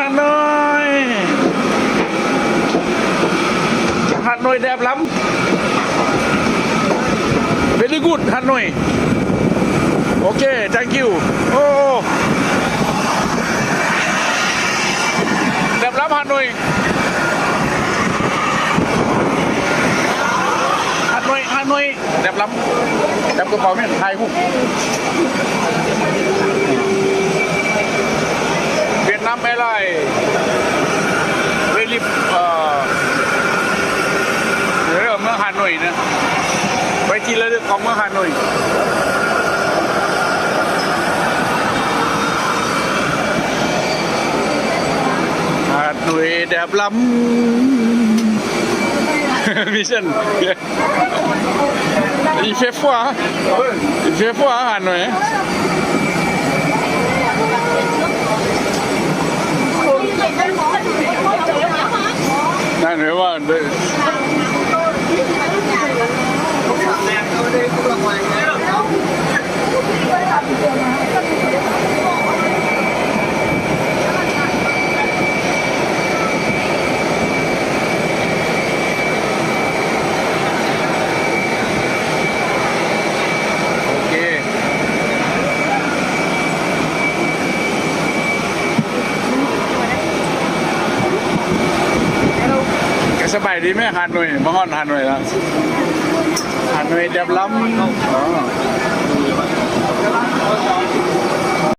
ຫາດນ້ອຍ ຫາດນ້ອຍແດບລ້ຳ very good ຫາດນ້ອຍ ໂອເຄ thank you ໂອ້ ແດບລ້ຳຫາດນ້ອຍ ຫາດນ້ອຍ ຫາດນ້ອຍ ແດບລ້ຳ ຈັບກະເປົາແມ່ນຖ່າຍຮູບ ຫວຽດນາມແອລາຍ ເວລິບ ເອີ ເມືອງຫາດນ້ອຍນະ ໄວ້ທີ່ລະລຶກຂອງເມືອງຫາດນ້ອຍ ຫາດນ້ອຍແດບລ້ຳ Mission. Il fait froid, hein ? Il fait froid, hein, Hanoï, hein ? Hanoï, ouais, de- ໂອເຄ ກະສະບາຍດີແມະ ຫາດໜຸ່ຍ ມາຮອດຫາດໜຸ່ຍແລ້ວ ຫາດໜຸ່ຍແດບລ້ຳ ອໍ.